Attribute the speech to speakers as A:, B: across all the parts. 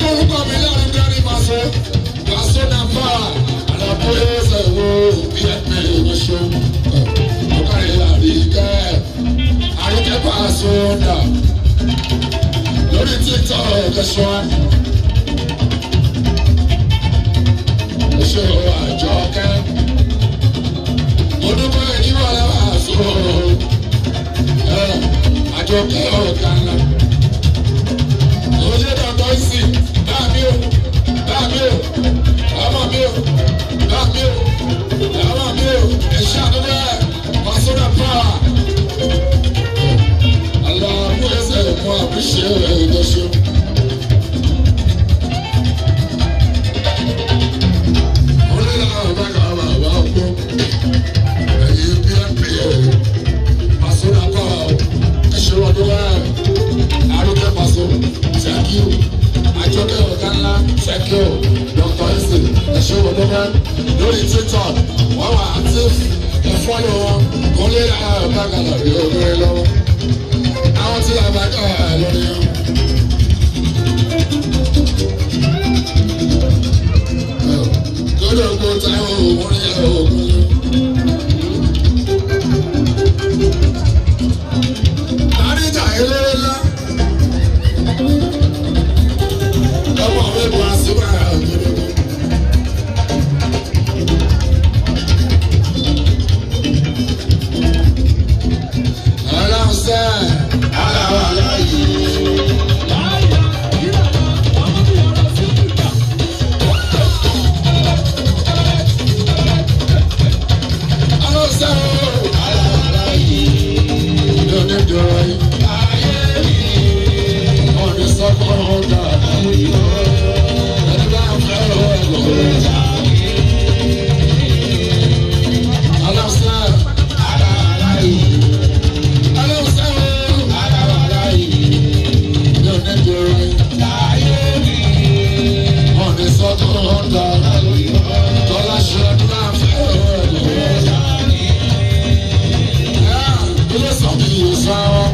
A: Orúkọ mi lárugẹ ní Paso. Paso na power. Àlàfo ẹsẹ̀ wo bí ẹ pè é ṣe. Ọ̀kàrí Àríkẹ́. Àríkẹ́ Paso dà. Lórí TikTok ẹ̀ṣọ́. Ẹ̀ṣọ́ Àjọkẹ́. Mo dúpẹ́ ìdíwọ̀ lẹ́wà sọ̀rọ̀. Àjọkẹ́ ọ̀gá ńlá. Oye dọ̀tọ̀ ìsìn, bá mi o, bá mi o, ọmọ mi o, bá mi o, ọmọ mi o, ẹ̀ṣẹ́ àdúgbò ẹ̀, Pasuma power. Aláàbò ẹsẹ̀ mú àbíṣe ẹ̀ẹ́dẹ́ṣẹ́. Olóyè ọ̀gá bàbá ọgbọ́n, ẹ̀yìn PNP ẹ̀, Pasuma power, ẹ̀ṣẹ́ ọdún ẹ̀, Àríkẹ́ Paso, thank you. Àjọkẹ́ ọ̀gá ńlá, thank you. Dr. Ese, ẹ̀ṣẹ́ ọdún lórí TikTok, wọ́n wà active, ẹ follow wọn, kò lè ra ọ̀gá kàlà rí obìnrin lọ́wọ́. Àwọn tí a bá kà á lórí wọn. Kódòkó táwọn òun rí ògùn. Máníjà eléré ńlá. Ọmọ mi bu àsìkò àgbèrè. Ọlọ́run sẹ́, aláwọ̀ aláyè. Ọlọ́run sẹ́, aláwọ̀ aláyè. Lóní dọ̀rọ̀ yìí. Ọ̀nì sọ́kọ̀ ọ̀gá. Ẹni bá ń fẹ́ ọ̀gá. Ọlọ́run sẹ́, aláwọ̀ aláyè. Ọlọ́run sẹ́, aláwọ̀ aláyè. Lóní dọ̀rọ̀ yìí. Ọ̀nì sọ́kọ̀ ọ̀gá. Tọ́lá ṣe ọdún bá ń fẹ́ ọ̀gá. Ilé sọ kì í sọ ọ́.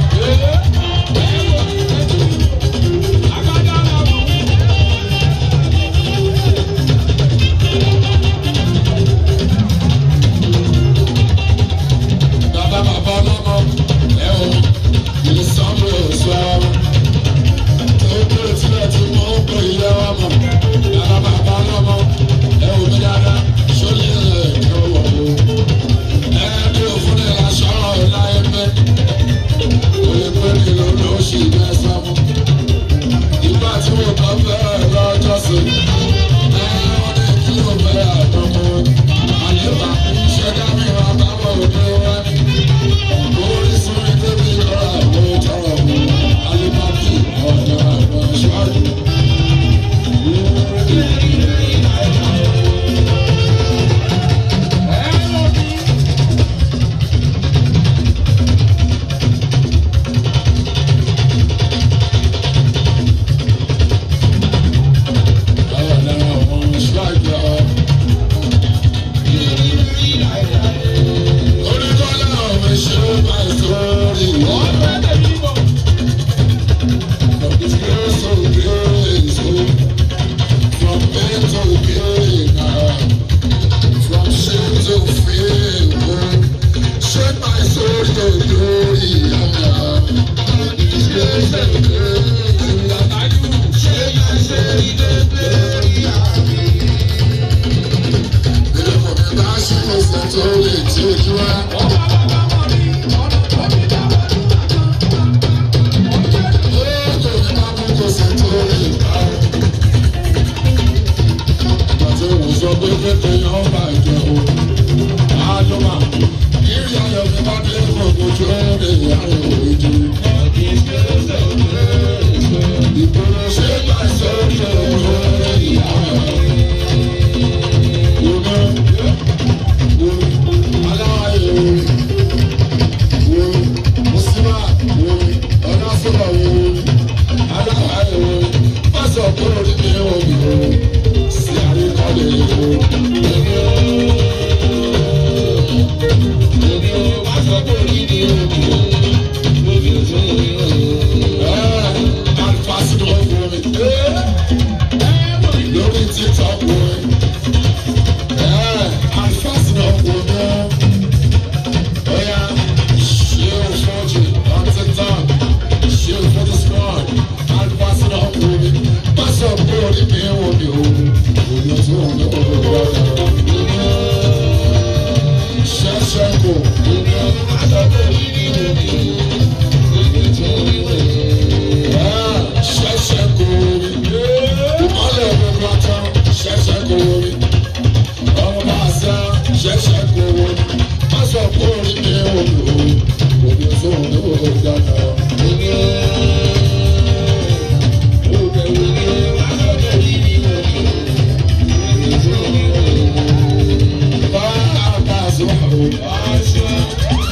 A: lówó. Má sọ pé orí mi ò lò ó, òní sóhun tó dáná. Bá a bá a sọ̀rọ̀.